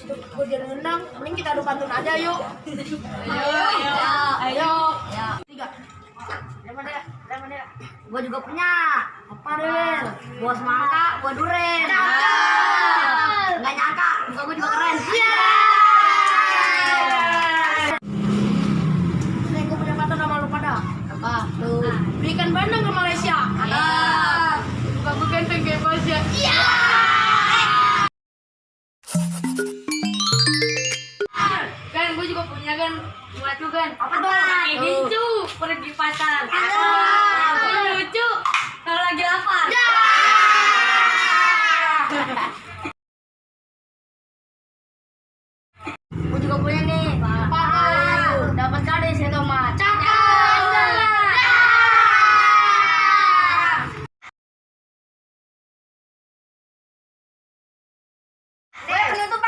gue jadi nendang, mending kita adu pantun aja yuk. Ayo. Tiga. Mana? Gue juga punya. Apa Rin? Gua semangka, gua duren. Nggak nyangka, muka gue juga keren. Nih gue punya pantun sama lu pada. Apa? Tuh. Berikan bandeng ke Malaysia. Ada. Muka gue ganteng kayak Malaysia. Iya. Kan gue juga punya kan buat lu kan. Apa tuh? Lucu pergi pasar. Lucu kalau lagi lapar. Gue juga punya nih. Apa? Dapat kade saya tomat. Cakep.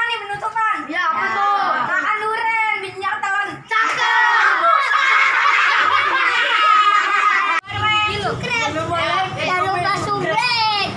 Penutupan. Ya, apa tuh? Makan durian, minyak telon. Cakep. Jangan lupa subrek.